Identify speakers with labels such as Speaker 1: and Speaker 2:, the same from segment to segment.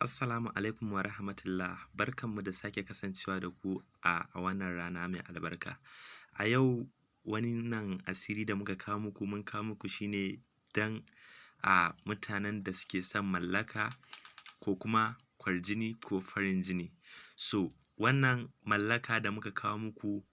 Speaker 1: Assalamu alaikum wa rahmatullah, barkanmu da sake kasancewa da ku a wannan rana mai albarka. A yau wannan asiri da muka kawo muku, mun kawo muku shi ne don a mutanen da suke son mallaka ko kuma kwarjini ko farin jini. So wannan mallaka da muka kawo muku,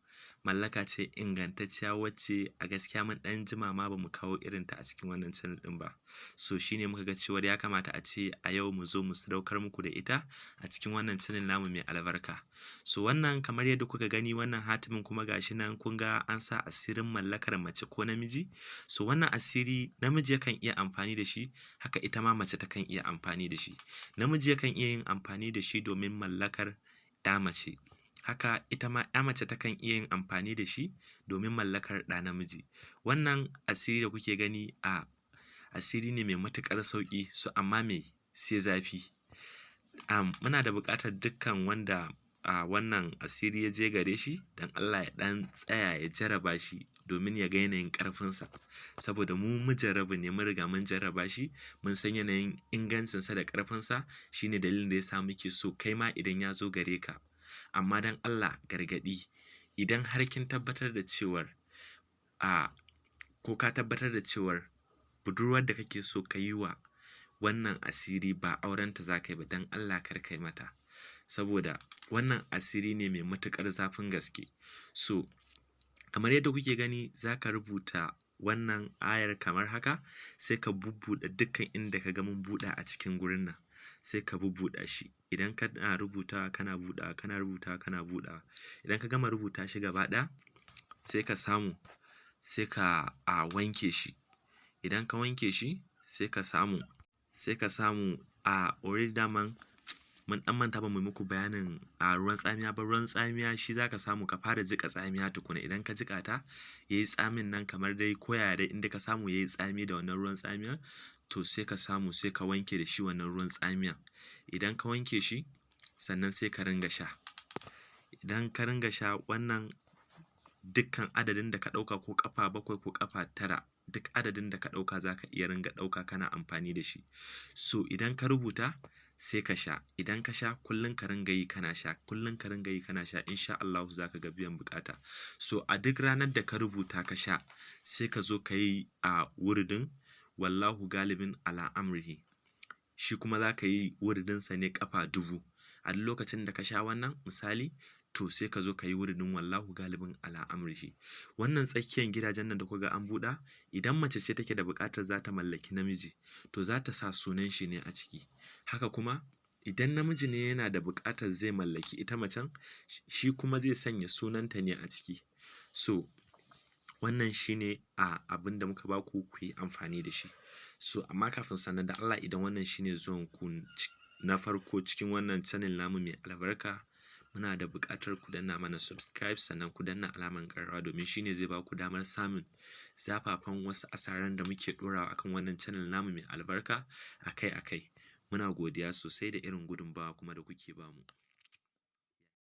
Speaker 1: mallaka ce ingantacciya wacce a gaskiya mun ɗan jima ma ba mu kawo irinta a cikin wannan channel ɗin ba. So shi ne muka ga cewar ya kamata a ce a yau mu zo mu sadaukar muku da ita a cikin wannan channel namu mai albarka. So wannan, kamar yadda kuka gani, wannan hatimin kuma ga shi nan, kun ga an sa asirin mallakar mace ko namiji. So wannan asiri namiji yakan iya amfani da shi, haka ita ma mace takan iya amfani da shi. Namiji yakan iya yin amfani da shi domin mallakar ‘ya mace. Haka ita ma ‘ya mace takan iya yin amfani da shi domin mallakar ɗa namiji. Wannan asiri da kuke gani, a asiri ne mai matuƙar sauƙi, so amma me sai zafi. Muna da buƙatar dukkan wanda a wannan asiri ya je gare shi, don Allah ya ɗan tsaya ya jarraba shi domin ya ga yanayin ƙarfinsa. Saboda mu mujarrabu ne, mun riga mun jarraba shi, mun san yanayin ingancinsa da ƙarfinsa, shi ne dalilin da ya sa muke so kai ma idan ya zo gare ka. Amma don Allah, gargaɗi, idan har kin tabbatar da cewar a ko ka tabbatar da cewar budurwar da kake so ka yi wa wannan asiri ba aurenta za ka yi ba, don Allah kar ka yi mata. Saboda wannan asiri ne mai matuƙar zafin gaske. So kamar yadda kuke gani, za ka rubuta wannan ayar kamar haka, sai ka bubbuɗe dukkan inda ka ga mun buɗe a cikin gurin nan, sai ka bubbuɗa shi. Idan kana rubutawa kana buɗawa, kana rubutawa kana buɗawa, idan ka gama rubuta shi gaba ɗaya, sai ka samu sai ka a wanke shi. Idan ka wanke shi, sai ka samu a already daman mun ɗan manta ba mu muku bayanin a ruwan tsamiya ba. Ruwan tsamiya shi za ka samu ka fara jiƙa tsamiya tukuna. Idan ka jiƙa ta, yayi tsamin nan kamar dai ko yaya dai, inda ka samu yayi tsami da wannan ruwan tsamiyan, to sai ka samu sai ka wanke da shi wannan ruwan tsamiyan. Idan ka wanke shi, sannan sai ka ringa sha. Idan ka ringa sha wannan, dukkan adadin da ka ɗauka, ko ƙafa 7 ko ƙafa 9, duk adadin da ka ɗauka za ka iya ringa ɗauka kana amfani da shi. So idan ka rubuta, sai ka sha. Idan ka sha, kullum ka ringa yi kana sha, kullum ka ringa yi kana sha, insha Allahu za ka ga biyan buƙata. So a duk ranar da ka rubuta ka sha, sai ka zo ka yi a wuridin wallahu galibin ala amrihi. Shi kuma za ka yi wuridinsa ne ƙafa 1000. A duk lokacin da ka sha wannan misali, to sai ka zo ka yi wuridin wallahu galibin ala amrihi. Wannan tsakiyan gidajen nan da kuka ga an buɗa, idan mace ce take da buƙatar za ta mallaki namiji, to za ta sa sunan shi ne a ciki. Haka kuma idan namiji ne yana da buƙatar zai mallaki ita macen, shi kuma zai sanya sunanta ne a ciki. So wannan shi ne a abin da muka baku ku yi amfani da shi. So amma kafin sannan, da Allah, idan wannan shi ne zuwan ku na farko cikin wannan channel namu mai albarka, muna da buƙatar ku danna mana subscribe, sannan ku danna alamar ƙararrawa, domin shi ne zai ba ku damar samun zafafan wasu asaran da muke ɗorawa akan wannan channel namu mai albarka akai-akai. Muna godiya sosai da irin gudunmawa kuma da kuke bamu.